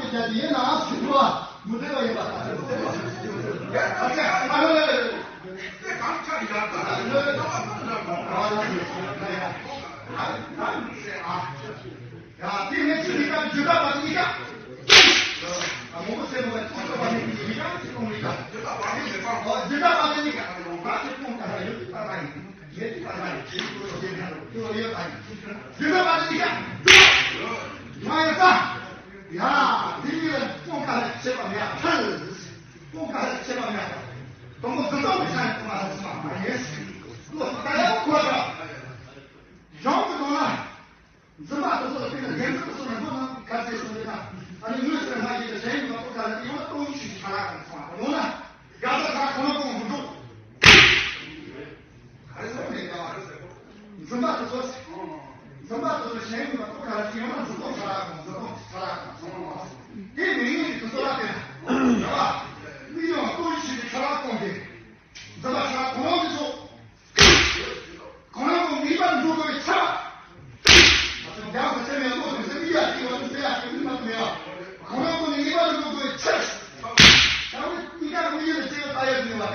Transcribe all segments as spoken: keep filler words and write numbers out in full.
གི་རྒྱ་ཆེ་ཡིན་ན་ཞུ་བ་མི་འདོད་པ་ཡིན་པ། དེ་གང་ཆགས་ཡག་དང་། ཡ། དེ་ནས་ཆུ་ལི་ཀ་ཇི་ལྟ་བ་དེ་ཡི་ཀ་ཨ་མོ་སེ་མོ་ག་ཆུ་ལྟ་བ་ནི་ཡི་ཀ་ཆུ་ལོང་ཡི་ཀ་ཇི་ལྟ་བ་ནི་མེད་པ། ཨོ་ཇི་ལྟ་བ་དེ་ཡི་ཀ་ང་ཆུ་ཀོང་ཀ་ཡོད་ཀ་ཡི་ཡེ་ཏི་ཀ་ཡི་ཆུ་ལོ་ཡོད་ཀ་ཡི་ཇི་ལྟ་བ་དེ་ཡི་ཀ་མ་ཡ་ས། ཡ། དེ་ཡི་ཀོང་ཀ་ལ་ཆེ་བ་མེད་ཨ། ཀོང་ཀ་ལ་ཆེ་བ་མེད་ཨ།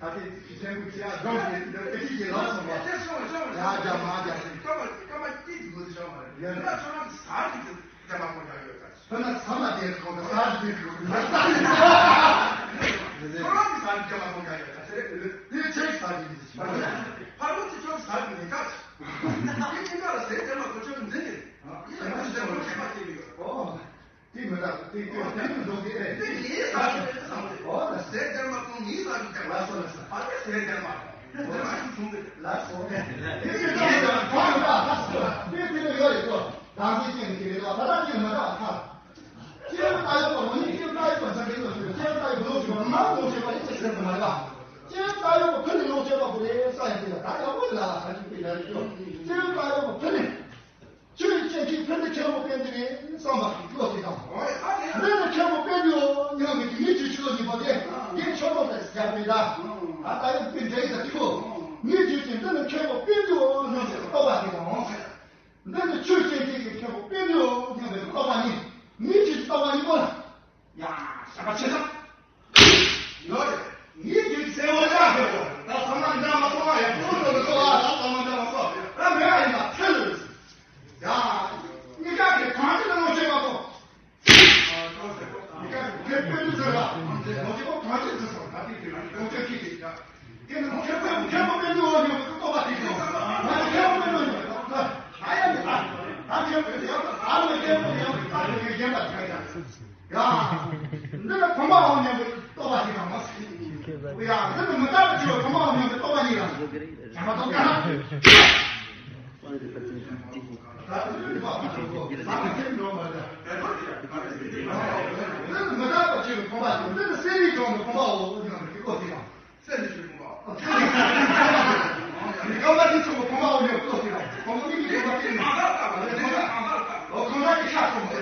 ད་ལྟའི་དུས་ཆེན་པོ་ཆེ་བ་སྒང་ཞིག་འདི་སྐད་ཅིག་གིས་ལངས་སོང་བ། ཡ་རྒྱ་མ་རྒྱ་ཞིག་སྐར་མ་སྐར་མ་གཅིག་གི་སྒོ་དེ་ཤོར་མ་རེད། ཡིན་ན་ཁྱོད་རང་གི་ཟ་ཞིག་གི་རྒྱ་མ་གོང་ཡག་ཡོད་ད། ཁྱོད་ན་ཟ་མ་དེ་གོང་དུ་ཟ་ཞིག་དེ་གོང་དུ་ཟ་ཞིག་ཁྱོད་རང་གི་ཟ་ཞིག་རྒྱ་མ་གོང་ཡག་ཡོད་ད་ཟེར་རེད། དེ་ཁྱེད་ཀྱི་ཟ་ཞིག་ཡིན་ཞིག་མ་རེད། ཕ་རོལ་གྱི་ཁྱོད་ཀྱི་ཟ་ཞིག་མི་དགའ་ཞིག་དེ་གཉིས་ཀ་ལ་ཟས་རྒྱ་མ་གོང་ཁྱོད་ཀྱི་འཛིན་གྱི་རེད། ཡིན་ན་ཁྱོད་ཀྱི་ཟ་ཞིག་ཁྱད་པར་ཆེ་གི་ཡོད། འདི་མི་རྟག་འདི་ཀུན་དེ་མི་འདུག་གི་ཨེ། འདི་ངའི་ཟ་ཞིག་རེད་བསམ་གི། འོ་ན་ཟས་རྒྱལ་མ་ཁོང་ངའི་ཟ་ཞིག་རྒྱལ་མ་སོང་ན་ས་ཨ་ནི་ཟས་རྒྱལ་མ་ཁོང་ཟས་མ་ཞིག་བྱུང་གི་ལ་སོང་ནས་འདི་མི་རྟག་འདི་མི་རྟག་ད་སོང་འདི་དེ་ལ་ཡོད་རེད་ཀོ། དང་པོའི་རྐྱེན་གྱིས་རེད་ད་ད་ལྟ་འདི་མི་རྟག་ད། སྐྱེས་བུ་ད་ཡོད་པ་མ་ནི་སྐྱེས་བུ་ད་ཡོད་པ་ཟ་གི་ཡོད་ཟེར། སྐྱེས་བུ་ད་ཡོད་པ་ལོག་ཤེས་པ་མ་ལོག་ཤེས་པ་ཡིན་ཅེས་ཟེར་གི་མ་རེད་པ། སྐྱེས་བུ་ད་ཡོད་པ་ཕུ་ནས་ལོག་ཤེས་པ་པོ་རེད་ས་ཡིན་དེ་ལ་ད་ཡག་པོ་ལ་ས་ཅིག་དེ་ལ་རེད་ཀོ། སྐྱེས་བུ་ད་ཡོད་པ་ཕུ་ནས། ཆོས་ཀྱི་སྤྱན་གྱིས་ཕན་བདེ་མཁན་པོ་དཔལ་ལྡན་རེད་བསམ་པ་བློ་དེ་དང་། འདི་ནི་མཁན་པོ་དཔལ་ལྡན་འོ་སྙམ་པའི་མི་ཆོས་ཆོས་ལ་ཉེས་པ་དེ་ངས་ཆོས་པོ་དེ་བཞག་པའི་ད། ད་ལྟ་ཡང་དེ་འདྲ་ཡིན་ས་ཐིག་གོ། མི་ཆོས་ཀྱི་འདི་ནི་མཁན་པོ་དཔལ་ལྡན་འོ་སྙམ་པའི་རྟོག་པ་དེ་དང་། འདི་ནི་ཆོས་ཀྱི་སྤྱན་གྱིས་མཁན་པོ་དཔལ་ལྡན་འོ་སྙམ་པའི་རྟོག་པ་ནི་མི་ཆོས་ཀྱི་རྟོག་པ་ཡིན་གོ་ལ། ཡ། ཞེན་པ་ཆེ་ས། ཡོད་རེད། ངའི་རྒྱུད་གསལ་བོ་ཡག་ཡོད་རེད། ད་ཚང་མ་འདྲ་མ་སོང་བ་ཡག་པོ་འགྲོ་གི་འདུག་ཨ། ད་ཚང་མ་འདྲ་མ་སོང་ད་མེད་པ་ཡིན་ན་ཐལ། ཡ། གཉིས་ཀ་གི་གང་ཅི་ལ་ངོ་ཤེས་པ་ཐོབ། གཉིས་ཀ་གི་དཔེ་དཔེ་དུ་ཟེར་བ། ལོ་རྒྱུས་པོ་གང་ཅི་ཟེར་སོང་ད་དེ་དེ་ལ་ངོ་ཤེས་ཀྱི་དེ་ད། དེ་ནི་ཁྱེད་ཚོས་ཁྱེད་ཚོ་དཔེ་འདུལ་བ་ཉོ་གི་ལྟོ་བ་དེ་ཞིག་ང་ནི་ཁྱེད་ཚོ་དཔེ་འདུལ་ཉོ་གི་ལྟོ་བ་ད་ཡང་མི་ལྟ། ད་ཁྱེད་ཚོས་ཡང་ད་ལ་ཁྱེད་ཚོ་ཡང་ད་ཁྱེད་ཚོས་གཞན་པ་ཞིག་ཡ། ཡ། འདི་ནི་ཕོ་མ་འོ་སྙམ་པའི་ལྟོ་བ་ཞིག་དང་མ་ཟིན། ཡ། འདི་ནི་མི་རྟག་པ་ཆེ་བའི་ཕོ་མ་འོ་སྙམ་པའི་ལྟོ་བ་ཉིད་ལ་བྱ་མ་གཏོགས་ཀ་ན། འདི་ནི་མི་རྟག་པ་ཆེ་བའི་ཕོ་མ་ཞིག་འདི་ནི་གསེར་རིའི་གྲོང་དུ་ཕོ་མ་འོ་སྙམ་པའི་ལྟོ་ཞིག་དང་། སེམས་ནི་ཆོས་ཀུན་པ། མི་རྟག་པ་དེ་ཚོ་ཁོ་མ་འོ་ཡོད་ལྟོ་ཞིག་ལ་ཁོ་མོ་མི་གི་ཁོ་མ་དེ་ནི་ཁོ་མ་གི་ཤ་ཚོམ་དེ།